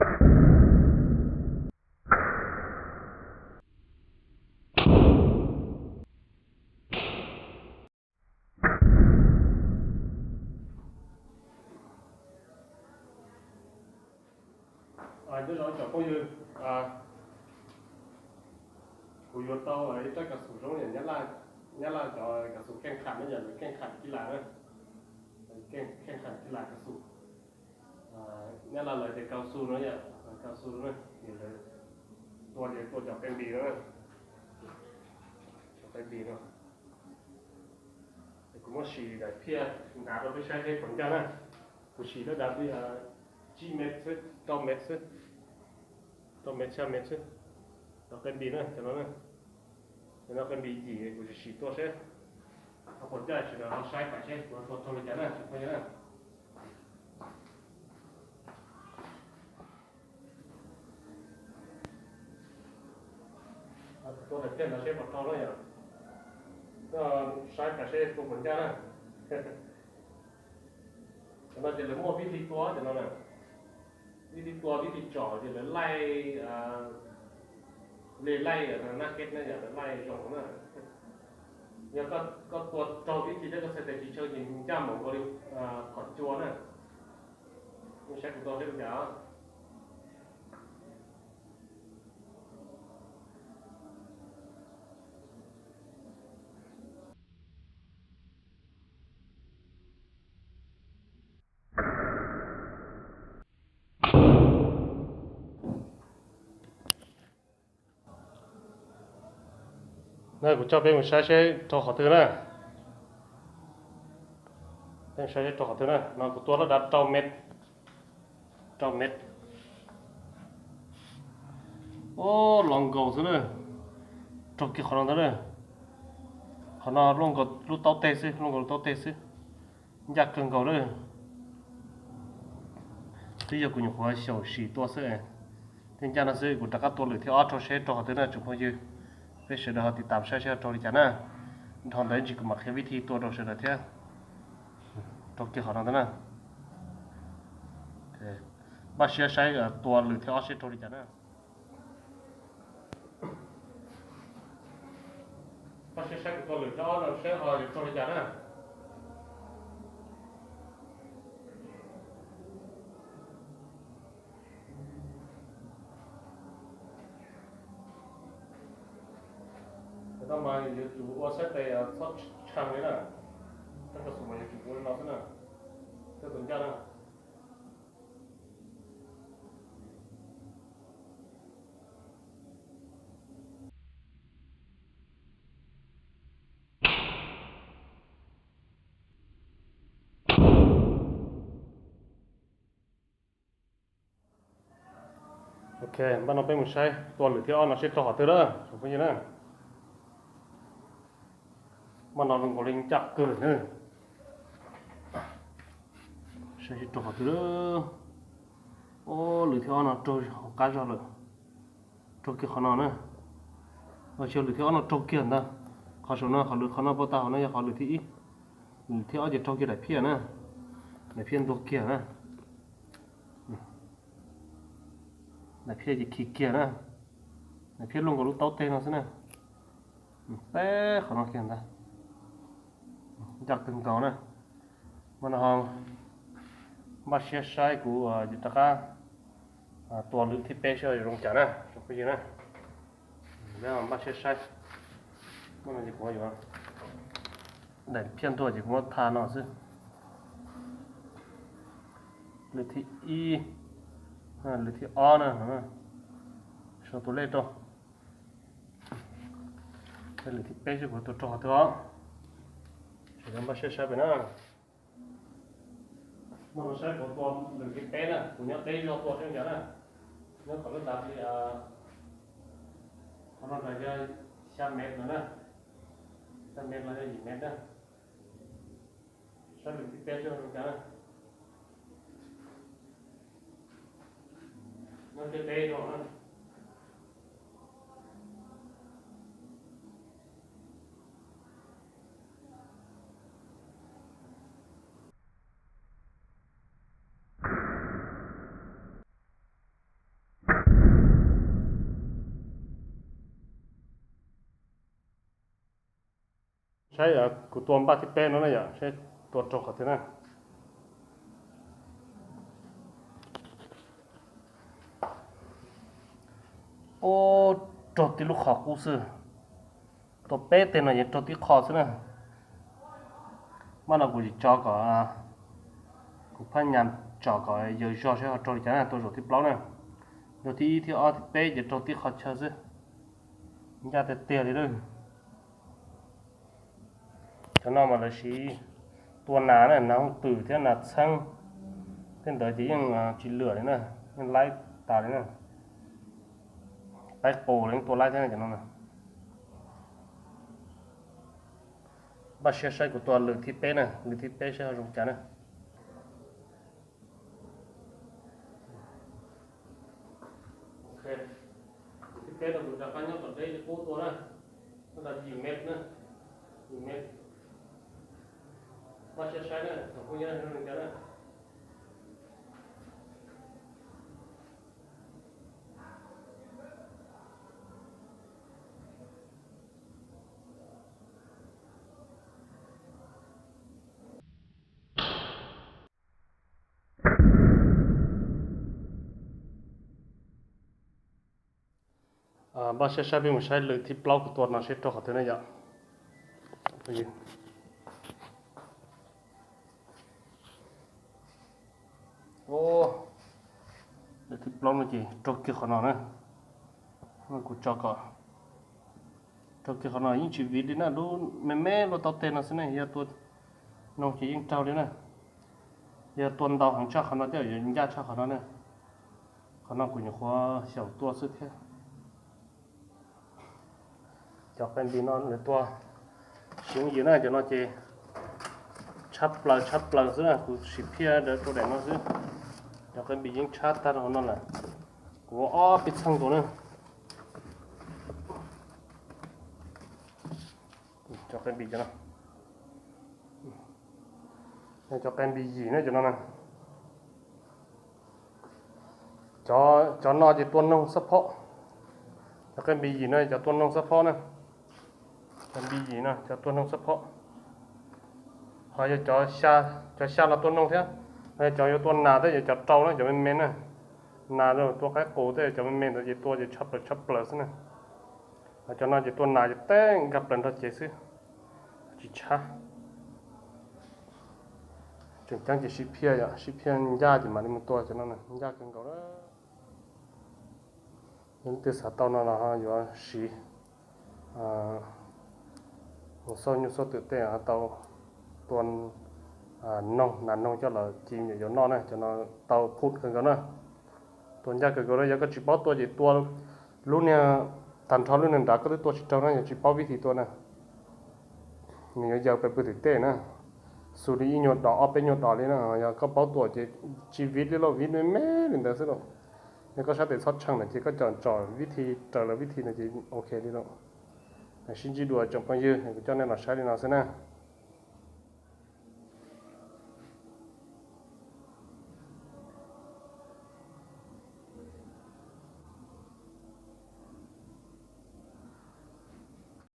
Nyob zoo cov phooj ywg, kuv yuav tau ib rab kav xum zoo yam Nyab Laj, Nyab Laj cov kav xum kheej kham na, yam lawv kheej kham kis las na, kheej kham kis las kav xum. Nyab Laj lawv tias cao su no yom, cao su na, ces lawv tua ces tua cov pes npis no na, cov pes npis no. Kuv muab sim daim phiaj nrad rau peb saib seb puas ncaj na. Kuv sim lawv dav li tsib mev xwb, rau mev xwb, rau mev xya mev xwb. Cov qe npis na, cov no na, cov no qe npis yim, kuv sim sim tua seb ho puas ncaj, sawv daws ho saib pais seb kuv tua raug li cas na tsoom phooj ywg na. Tua daim phiaj no seb puas raug na yom. Koj saib pais seb tua puas ncaj na. Cov no ces lawv muaj vib thi tua cov no na. Vib thi tua, vib thi tsom ces lawv laij, li laij nugget na yom, lawv laij zoo na. Yog koj tua raug vib thi thiab koj txhais tes tsis tsheej ces ncaj npaum nkaus li qhov cua na. Saib kuv tua seb li cas. Na kuv coj peb mus saib seb raug qhov twg na. Peb mus saib seb raug qhov twg na. No kuv tua laj dav rau mev, rau mev. Ub, los nkaus xwb na. Raug kiag qhov no ntag na. Qhov no luaj nkaus lub taub teg xwb, luaj nkaus lub taub teg xwb. Ncaj kawg nkaus na. Twb yog kuv nyuam qhuav xyaum sim tua xwb. Thiaj ncaj no xwb, kuv rov qab tua lwm thib ob rau seb raug qhov twg na tsoom phooj ywg. Peb sawv daws ho tiv tam saib seb raug li cas na. Dhau ntawd ntsis kuv mam qhia vib thi tua rau sawv daws thiab. Raug kiag qhov no ntag na. Npaj siab saib tua lwm thib ob seb raug li cas na. Npaj siab saib kuv tua lwm thib ob no seb ho yuav raug li cas na. Tam no mas yuav tsum ua saib tes txhob tshee li na. Rab kav xum mas yuav tsum ua li no xwb na, thiaj tau ncaj na. Ok, npaj no peb mus saib tua lwm thib ob no seb raug qhov twg lawm tsoom phooj ywg na. Npaj no zoo nkaus li ncaj kawg na. Saib seb raug qhov twg lawm. Ob, lwm thib ob no raug hauv qab zog lawm. Raug kiag qhov no na. Yog lwm thib ob no raug kiag ntag. Qhov saum no, qhov lwm, qhov no pov tag hauv no yog qhov lwm thib ib. Lwm thib ob ces raug kiag daim phiaj na. Daim phiaj ntuag kiag na. Daim phiaj ces khi kiag na. Daim phiaj luaj nkaus lub taub teg no xwb na. Peb qhov no kiag ntag. Ncaj kawg nkaus na. Mas no ho npaj siab saib kuv rov qab tua lwm thib peb seb zoo cas na tsoom phooj ywg na. Npaj siab saib. Mas no ces kuv yuav daim phiaj ntuag ces kuv muab tha no xwb. Lwm thib ib, lwm thib ob na, sau tus lej rau. Lwm thib peb seb kuv tua raug qhov twg os. Sawv daws npaj siab saib peb na. Mas no saib kuv tua lwm thib peb na, kuv nyob deb zog tua seb cas na. Nyob kom lub dav li, qhov no yog xya mev no na, xya mev los yog yim mev na. Saib lwm thib peb seb zoo cas na. Nyob deb deb zog na. Saib kuv tua npaj thib peb no na yom, saib tua raug qhov twg na. Ub, raug tib lub qhov qub xwb. Tua peb teg no yeej raug tib qho xwb na. Maj no kuv tsis tso kom, kuv phab nyas tsom kom yawg zog saib ho raug li cas na, tua zaum thib plaub na. Zaum thib ib thib ob thib peb ces raug tib qho chaw xwb. Ncaj tiag tiag li lawm. Cov no mas lawv siv tua nas na, nas hooj twm thiab nas txheeb. Tej ntawd ces yeej tsis lwam li na, yeej laib tas li na. Qaib qus los yeej tua laib thiab cov no na. Npaj siab saib kuv tua lwm thib peb na, lwm thib peb saib ho zoo cas na. Thib peb no kuv rov qab nyob tom deb li qub tua na, nyob tau yim mev na, yim mev. Npaj siab saib na tsoom phooj ywg zoo cas na. Npaj siab saib, peb mus saib lwm thib plaub kuv tua no seb raug qhov twg na yom. Lwm thib plaub no ces raug kiag qhov no na. Kuv tso kom raug kiag qhov no yeej tsis viv li na, lub me me luaj tau teg no xwb ne, yog tua noog ces yeej raug li na. Yog tua ntau heev tshaj qhov no thiab yuav ncaj tshaj qhov no na. Qhov no kuv nyuam qhuav xyaum tua xwb thiab. Cov qe npis no lawv tua siv yim na, cov no ces tshab plaws tshab plaws xwb na, kuv siv phiaj rau daim no xwb. Cov qe npis yeej tshab tag rau hauv no lawm. Kuv ua ob peb txheej nkaus na. Cov qe npis cov no, cov qe npis yim na cov no na. Cov no ces tua noog xab phob. Cov qe npis yim no cov tua noog xab phob na. Cov npis yim no cov tua noog xab phob. Ho yog cov xya los tua noog thiab. Ho yog cov yuav tua nas thiab yog cov rau na, cov me me na. Nas tua qaib qus thiab cov me me ntawd ces tua ces tshab plaws tshab plaws xwb na. Ho cov no ces tua nas ces teb nkag plaws nrog cev xwb, tsis tshab. Tseem ceeb ces sib phiaj yom, sib phiaj ncaj ces mam li mus tua cov no, ncaj kawg nkaus lawm. Yog leej twg xav tau no los ho yuav siv mus xauj nyuj xauj twm tej ho tau tua noog, nas noog coj los ci me nyuam yaus noj na, cov no tau phum kawg nkaus na. Tua ncaj kawg nkaus na, yog koj tsis paub tua ces tua lub niag tag nrho lub niag nrad koj twb tua tsis raug na, yog tsis paub vib thi tua na. Nws yuav yaws pes pwg tim tej na, xus li ib nyuag dos ob peb nyuag dos li na. Yog koj paub tua ces tsis viv li lauj, viv me me li ntawd xwb lauj. Yog koj sab tes txhob tsheej na ces koj cov tsom vib thi raws lawv vib thi no ces ok li lauj. Sib ntsib dua tsoom phooj ywg, kuv coj nej los saib li no xwb na.